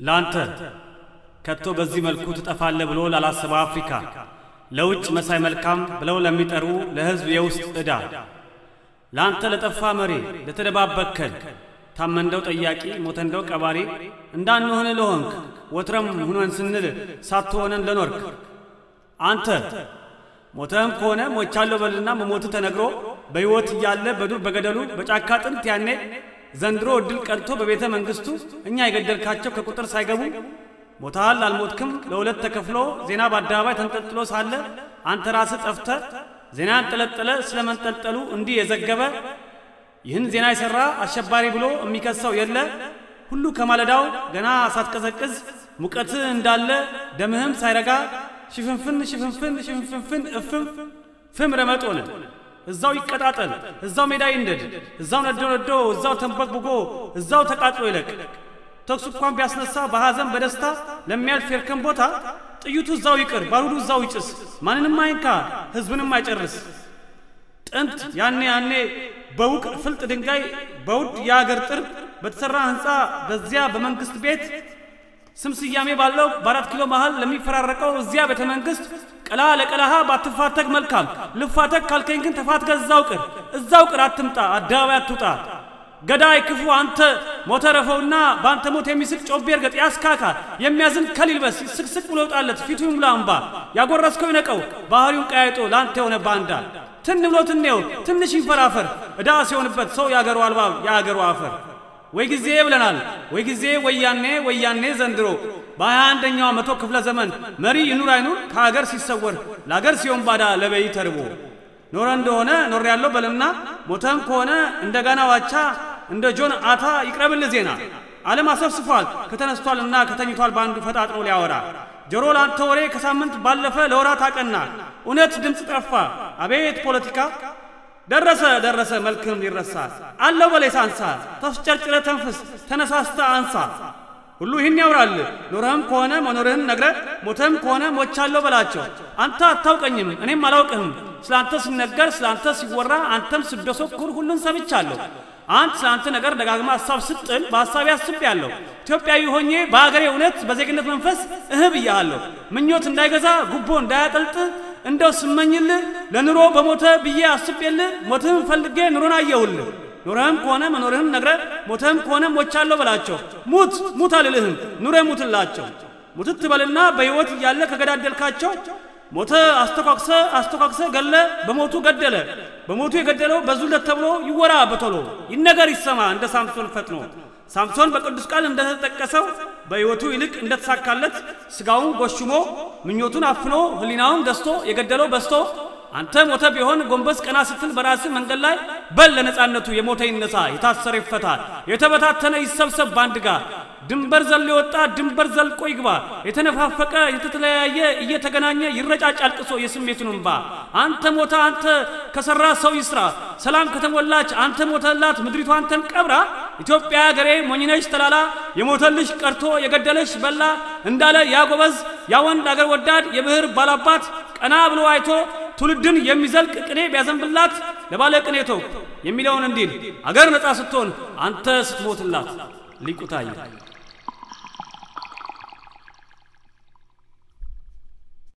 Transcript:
ላንተ ከቶ በዚህ መልኩ ትጠፋለህ ብሎ ላላሰበ አፍሪካ ለውጭ መሳይ መልካም ብለው ለሚጠሩ ለህዝብ የውስጥ ዕዳ ላንተ ለጠፋ መሪ ለተደባበከል ታመንደው ጠያቂ ሞተንደው ቀባሪ እንዳንሆነ ለሆንክ ወትረም ሁነን ስንል ሳትሆነን ለኖርክ አንተ ሞተም ከሆነ ሞቻለሁ በልና መሞት ተነግሮ በህይወት እያለ በዱር በገደሉ በጫካ ጥንት ያኔ ዘንድሮ እድል ቀልቶ በቤተ መንግስቱ እኛ የገደልካቸው ከቁጥር ሳይገቡ ሞታል አልሞትክም ለሁለት ተከፍሎ ዜና በአደባባይ ተንጠልጥሎ ሳለ አንተ ራስህ ጠፍተህ ዜና አንጠለጠለ ስለመንጠልጠሉ እንዲህ የዘገበ ይህን ዜና የሰራ አሸባሪ ብሎ የሚከሰው የለ ሁሉ ከማለዳው ገና ሳትቀዘቅዝ ሙቀት እንዳለ ደምህም ሳይረጋ ሽፍንፍን ሽፍንፍን ሽፍንፍን እፍም ፍም ረመጥ ሆነ። እዛው ይቀጣጠል፣ እዛው ሜዳ ይንደድ፣ እዛው ነዶ ነዶ፣ እዛው ተንበቅብቆ፣ እዛው ተቃጥሎ ይለቅ። ተኩስ እንኳን ቢያስነሳ በሐዘን በደስታ ለሚያልፍ የእርከን ቦታ ጥይቱ እዛው ይቅር፣ ባሩዱ እዛው ይጭስ፣ ማንንም አይንካ፣ ህዝብንም አይጨርስ። ጥንት ያኔ ያኔ በውቅር ፍልጥ ድንጋይ በውድ የአገር ጥርብ በተሰራ ህንፃ በዚያ በመንግስት ቤት ስም ስያሜ ባለው በ4 ኪሎ መሃል ለሚፈራረቀው እዚያ ቤተ መንግስት ቀላ ለቀላሃ ባትፋተግ መልካም፣ ልፋተግ ካልከኝ ግን ተፋትገህ እዛው ቅር፣ እዛው ቅር፣ አትምጣ፣ አደባባይ አትውጣ። ገዳይ ክፉ አንተ ሞተረፈውና በአንተ ሞት የሚስቅ ጮቤ እርገጥ ያስካካ የሚያዝን ከል ይልበስ ስቅስቅ ብሎ ይውጣለት ፊቱ ይሙላ እምባ ያጎረስከው ይነቀው ባህሪውን ቀያይጦ ለአንተ የሆነ ባንዳ ትን ብሎ ትኔው ትንሽ ይንፈራፈር ዕዳ ሲሆንበት ሰው የአገሩ አልባብ የአገሩ አፈር። ወይ ጊዜ ብለናል ወይ ጊዜ ወያኔ ወያኔ ዘንድሮ በ21ኛው መቶ ክፍለ ዘመን መሪ ይኑር አይኑር ከሀገር ሲሰወር ለሀገር ሲሆን ባዳ ለበይ ተርቦ ኖረ እንደሆነ ኖር ያለው በልና ሞተም ከሆነ እንደገና ዋቻ እንደ ጆን አታ ይቅረብል ዜና። ዓለም አሰፍስፏል ከተነስቷልና ከተኝቷል ባንዱ ፈጣጥሮ ሊያወራ ጆሮ ላንተ ወሬ ከሳምንት ባለፈ ለወራት አቀና እውነት ድምፅ ጠፋ አቤት ፖለቲካ ደረሰ ደረሰ መልክም ሊረሳ አለው በላይ ሳንሳ ተፍጨርጭረ ተንፍስ ተነሳስተ አንሳ ሁሉ ይህን ያውራል። ኖረህም ከሆነ መኖርህን ነግረ ሞተህም ከሆነ ሞቻለሁ በላቸው። አንተ አታውቀኝም እኔም አላውቅህም። ስላንተ ሲነገር ስላንተ ሲወራ አንተም ስደሰኩር ሁሉን ሰምቻለሁ። አንት ስላንተ ነገር ደጋግማ ሀሳብ ስጥል በሀሳቤ አስቤያለሁ። ኢትዮጵያዊ ሆኜ በሀገሬ እውነት በዜግነት መንፈስ እህ ብያለሁ። ምኞት እንዳይገዛ ጉቦ እንዳያጠልጥ እንደው ስመኝልህ ለኑሮ በሞተ ብዬ አስቤልህ ሞትህን ፈልጌ ኑሮን አየሁልህ። ኖረህም ከሆነ መኖርህን ነግረ ሞተህም ከሆነ ሞቻለሁ በላቸው። ሙት ሙት አልልህም ኑረ ሙትላቸው። ሙትት በልና በሕይወት እያለ ከገዳደልካቸው ሞተ አስተኳክሰ አስተኳክሰ ገለ በሞቱ ገደለ በሞቱ የገደለው በዙለት ተብሎ ይወራ በቶሎ ይነገር ይሰማ እንደ ሳምሶን ፈጥኖ ሳምሶን በቅዱስ ቃል እንደተጠቀሰው በሕይወቱ ይልቅ እንደተሳካለት ስጋውን ጎሽሞ ምኞቱን አፍኖ ህሊናውን ገዝቶ የገደለው በስቶ አንተ ሞተ ቢሆን ጎንበስ ቀና ስትል በራስህ መንገድ ላይ በል ለነጻነቱ የሞተ ይነሳ የታሰረ ይፈታ የተበታተነ ይሰብሰብ ባንድ ጋር ድንበር ዘሎ የወጣ ድንበር ዘልቆ ይግባ የተነፋፈቀ የተተለያየ እየተገናኘ ይረጫጭ አልቅሶ የስሜቱን እንባ አንተ ሞተ አንተ ከሰራ ሰው ይስራ ሰላም ከተሞላች አንተ ሞተላት ምድሪቱ አንተን ቀብራ ኢትዮጵያ ሀገሬ ሞኝነሽ ተላላ የሞተልሽ ቀርቶ የገደለሽ በላ እንዳለ ያጎበዝ ያወንድ አገር ወዳድ የብህር ባላባት ቀና ብሎ አይቶ ትውልድን የሚዘልቅ ቅኔ ቢያዘንብላት ለባለ ቅኔቶ የሚለውን እንዲል አገር ነጻ ስትሆን አንተ ስትሞትላት ሊቁ ታየ።